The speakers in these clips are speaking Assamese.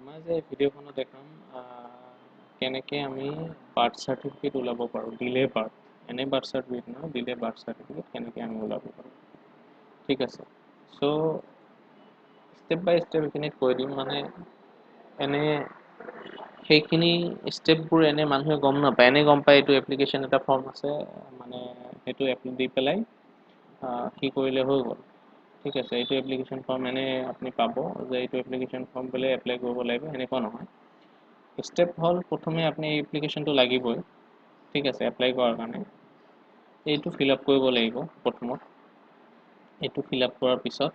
মই যে ভিডিঅ'খনত দেখাম কেনেকৈ আমি বাৰ্থ চাৰ্টিফিকেট ওলাব পাৰোঁ, ডিলে বাৰ্থ, এনে বাৰ্থ চাৰ্টিফিকেট নহয়, ডিলে বাৰ্থ চাৰ্টিফিকেট কেনেকৈ আমি ওলাব পাৰোঁ। ঠিক আছে, চ' ষ্টেপ বাই ষ্টেপ এইখিনিত কৈ দিম। মানে এনে সেইখিনি ষ্টেপবোৰ এনে মানুহে গম নাপায়। এনে গম পায় এইটো এপ্লিকেশ্যন এটা ফৰ্ম আছে, মানে সেইটো এপ্লি দি পেলাই কি কৰিলে হৈ গ'ল। ঠিক আছে, এইটো এপ্লিকেশ্যন ফৰ্ম এনে আপুনি পাব যে এইটো এপ্লিকেশ্যন ফৰ্ম পেলাই এপ্লাই কৰিব লাগিব, সেনেকুৱা নহয়। ষ্টেপ হ'ল প্ৰথমে আপুনি এই এপ্লিকেশ্যনটো লাগিবই, ঠিক আছে, এপ্লাই কৰাৰ কাৰণে এইটো ফিল আপ কৰিব লাগিব প্ৰথমত। এইটো ফিল আপ কৰাৰ পিছত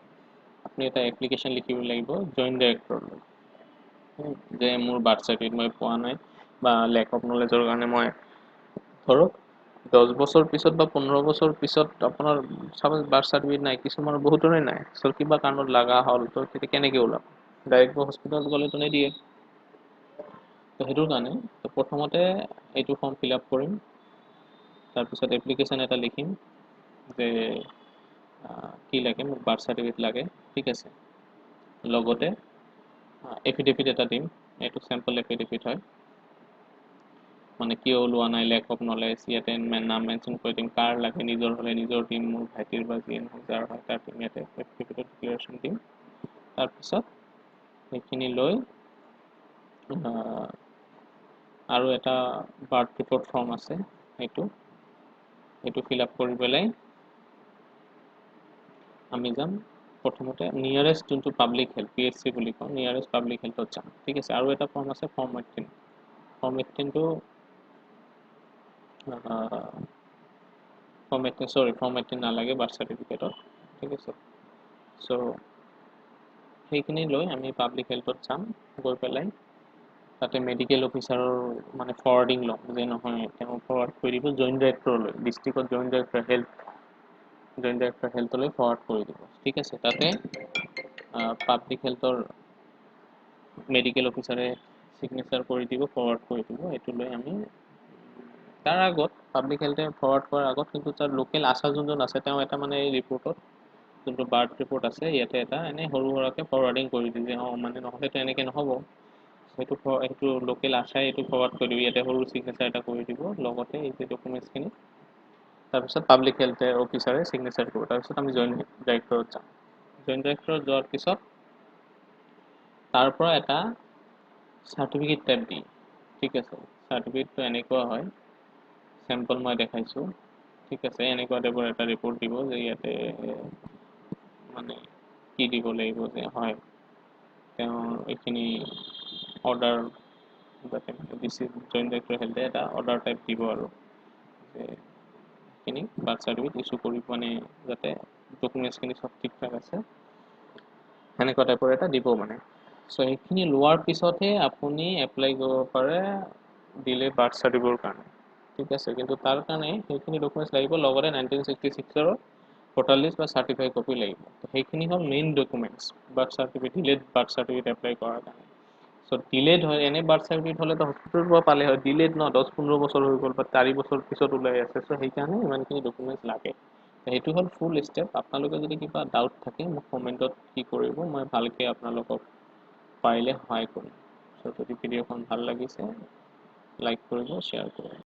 আপুনি এটা এপ্লিকেশ্যন লিখিব লাগিব জইণ্ট ডাইৰেক্টৰলৈ যে মোৰ বাৰ্থ চাৰ্টিফিকেট মই পোৱা নাই বা লেক অফ নলেজৰ কাৰণে মই ধৰক 10 বছৰ পিছত বা 15 বছৰ পিছত আপোনাৰ চাপ'জ বাৰ্থ চাৰ্টিফিকেট নাই, কিছুমানৰ বহুতৰে নাই। চ' কিবা কাৰণত লগা হ'ল, তো তেতিয়া কেনেকৈ ওলাব? ডাইৰেক্ট হস্পিটেলত গ'লেতো নিদিয়ে। তো সেইটোৰ কাৰণে তো প্ৰথমতে এইটো ফৰ্ম ফিল আপ কৰিম, তাৰপিছত এপ্লিকেশ্যন এটা লিখিম যে কি লাগে মোক, বাৰ্থ চাৰ্টিফিকেট লাগে, ঠিক আছে। লগতে এফিডেভিট এটা দিম। এইটো চেম্পল এফিডেভিট হয়, মানে কিয় ওলোৱা নাই, লেক অফ নলেজ, ইয়াতে নাম মেনশ্যন কৰি দিম, কাৰ লাগে, নিজৰ হ'লে নিজৰ দিম, মোৰ ভাইটিৰ বা যিয়ে নহওক যাৰ হয় তাৰ দিম, ইয়াতে এফিডেভিটত ডিক্লেৰেশ্যন দিম। তাৰপিছত সেইখিনি লৈ আৰু এটা বাৰ্থ ৰিপৰ্ট ফৰ্ম আছে, সেইটো ফিল আপ কৰি পেলাই আমি যাম প্ৰথমতে নিয়াৰেষ্ট যোনটো পাব্লিক হেল্থ, PHC বুলি কওঁ, নিয়াৰেষ্ট পাব্লিক হেল্থত যাম, ঠিক আছে। আৰু এটা ফৰ্ম আছে, ফৰ্ম 18। ফৰ্ম 18টো, ফৰ্ম 18, চৰি, ফৰ্ম 18 নালাগে বাৰ্থ চাৰ্টিফিকেটত, ঠিক আছে। চ' সেইখিনি লৈ আমি পাব্লিক হেল্থত যাম, গৈ পেলাই তাতে মেডিকেল অফিচাৰৰ মানে ফৰৱাৰ্ডিং ল'ম যে নহয়, তেওঁ ফৰৱাৰ্ড কৰি দিব জইণ্ট ডাইৰেক্টৰলৈ, ডিষ্ট্ৰিক্টত joint director health, joint director হেল্থলৈ forward কৰি দিব, ঠিক আছে। তাতে পাব্লিক হেল্থৰ মেডিকেল অফিচাৰে ছিগনেচাৰ কৰি দিব, ফৰৱাৰ্ড কৰি দিব। এইটো লৈ আমি তাৰ আগত পাব্লিক হেল্থে ফৰৱাৰ্ড কৰাৰ আগত কিন্তু তাৰ লোকেল আশা যোনজন আছে, তেওঁ এটা মানে এই ৰিপৰ্টত যোনটো বাৰ্থ ৰিপৰ্ট আছে, ইয়াতে এটা এনেই সৰু সুৰাকৈ ফৰৱাৰ্ডিং কৰি দিয়ে যে অঁ, মানে নহ'লেতো এনেকৈ নহ'ব। সেইটো লোকেল আশাই এইটো ফৰৱাৰ্ড কৰি দিব, ইয়াতে সৰু ছিগনেচাৰ এটা কৰি দিব, লগতে এই যে ডকুমেণ্টছখিনি। তাৰপিছত পাব্লিক হেল্থ অফিচাৰে ছিগনেচাৰ কৰিব। তাৰপিছত আমি জইণ্ট ডাইৰেক্টৰত যাম। জইণ্ট ডাইৰেক্টৰত যোৱাৰ পিছত তাৰ পৰা এটা চাৰ্টিফিকেট টাইপ দিয়ে, ঠিক আছে। চাৰ্টিফিকেটটো এনেকুৱা হয়, চেম্পল মই দেখাইছোঁ, ঠিক আছে। এনেকুৱা টাইপৰ এটা ৰিপৰ্ট দিব যে ইয়াতে মানে কি দিব লাগিব যে হয়, তেওঁ এইখিনি অৰ্ডাৰ যাতে মানে ডিচি জইণ্ট ডাইৰেক্টৰ হেল্থে এটা অৰ্ডাৰ টাইপ দিব আৰু যে সেইখিনি বাৰ্থ চাৰ্টিফিকেট ইছ্যু কৰি মানে যাতে ডকুমেণ্টছখিনি চব ঠিক ঠাক আছে, সেনেকুৱা টাইপৰ এটা দিব মানে। চ' সেইখিনি লোৱাৰ পিছতহে আপুনি এপ্লাই কৰিব পাৰে ডিলে বাৰ্থ চাৰ্টিফিকেটৰ কাৰণে, ঠিক আছে। কিন্তু তাৰ কাৰণে সেইখিনি ডকুমেণ্টছ লাগিব, লগতে 1966ৰ ভোটাৰ লিষ্ট বা চাৰ্টিফাই কপি লাগিব। সেইখিনি হ'ল main documents birth certificate, delayed birth certificate apply কৰাৰ কাৰণে। চ' ডিলেড হয়, এনে বাৰ্থ চাৰ্টিফিকেট হ'লেতো হস্পিটেলৰ পৰা পালে হয়। ডিলেড ন, 10-15 বছৰ হৈ গ'ল বা 4 বছৰ পিছত ওলাই আছে। চ' সেইকাৰণে ইমানখিনি ডকুমেণ্টছ লাগে। সেইটো হ'ল ফুল ষ্টেপ। আপোনালোকে যদি কিবা ডাউট থাকে, মোক কমেণ্টত কি কৰিব, মই ভালকৈ আপোনালোকক পাৰিলে সহায় কৰিম। চ' যদি ভিডিঅ'খন ভাল লাগিছে, লাইক কৰিব, শ্বেয়াৰ কৰিব।